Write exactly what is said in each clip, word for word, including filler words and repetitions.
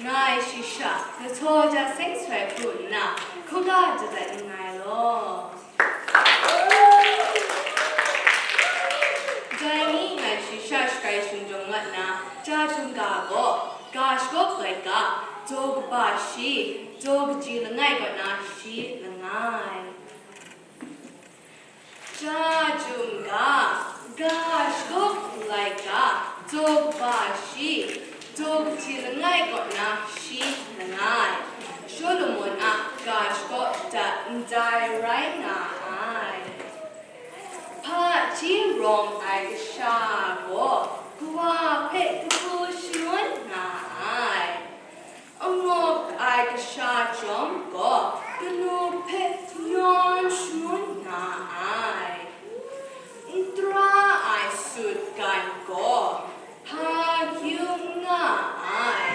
Ngai shi sha, lahtaw ja seng soi hku nna, hkungga jadat nngai law. Dai ni ngai shi sha shagai shingdawng mat nna, ja hkungga gaw, ga shagawp laika, jaw kaba shi, jaw kaji langai kaw na shi langai. Ja hkungga, ga shagawp laika, jaw kaba shi, jaw kaji langai kaw na shi langai. Solomon a ga shagawp dat ndai rai nga ai. Hpaji rawng ai kasha gaw kawa hpe kahpu shangun nga ai. Angawk ai kasha chyawm gaw kanu hpe yawn shangun nga ai. N tara ai sut gan gaw hpa kyu n nga ai.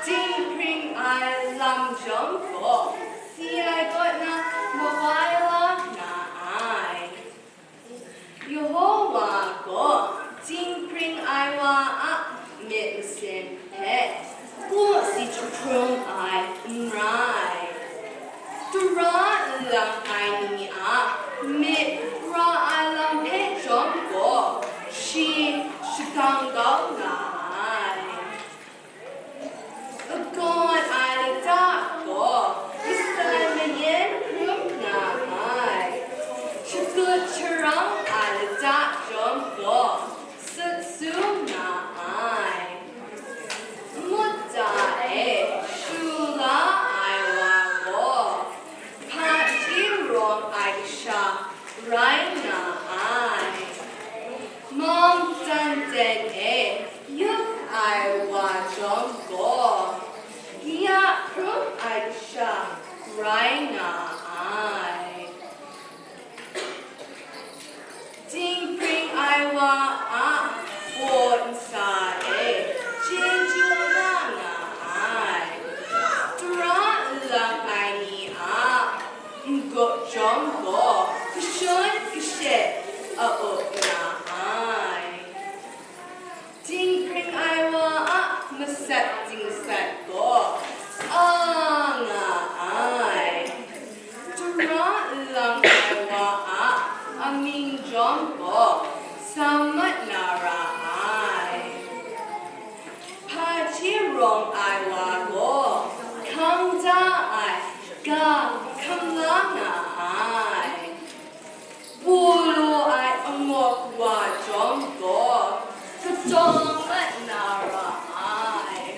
Dinghpring ai lam chyawm gaw si ai kaw na mawai la nga ai. Yehowa gaw dinghpring ai wa a myit masin hpe ku si jahprung ai n rai. Tara n lang ai ni a myit pra ai lam hpe chyawm gaw, shi shadang kau nga ai. Agawn ai lata gaw masan mayan hkrum nga ai. Shakut sharang ai lata chyawm gaw sut su nga ai. Mutta e shu la ai wa gaw hpaji rawng ai kasha rai nga ai. Mawng dan dan e yup ai wa chyawm gaw, ya hkrum ai kasha rai nga ai. Dinghpring ai wa a baw nsa e chyeju la nga ai. Tara n lang ai ni a n-gup chyawm gaw kashun kashet a up nga ai. Dinghpring ai wa a masat dingsat gaw a nga ai. Tara n lang ai wa a amying chyawm gaw sa mat na ra ai. Hpaji rawng ai wa gaw hkang da ai ga hkam la nga ai. Pu lu ai angawk wa chyawm gaw, kadaw mat na ra ai.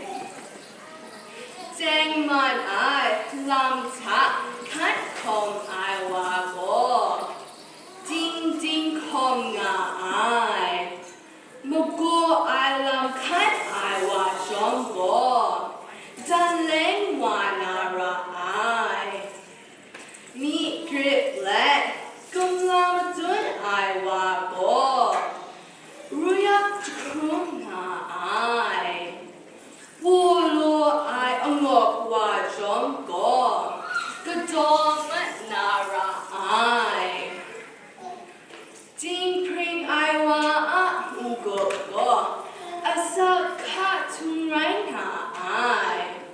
Tengman ai lam hta hkan hkawm ai wa gaw, ding ding hkawm nga ai. Magaw ai lam hkan ai wa chyawm gaw, dan leng wa na ra ai. Myi grit let kumla madun ai wa gaw, ruyak jahkrum nga ai. Pu lu ai angawk wa chyawm gaw, kadaw mat na ra ai. Dinghpring ai wa a n-gup gaw asak hka htung rai nga ai.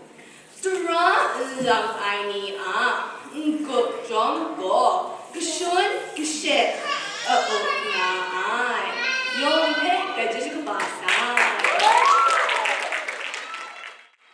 Tara n lang ai ni a n-gup chyawm gaw kashun kashet a up nga ai. Yawng hpe grai chyeju kaba sai.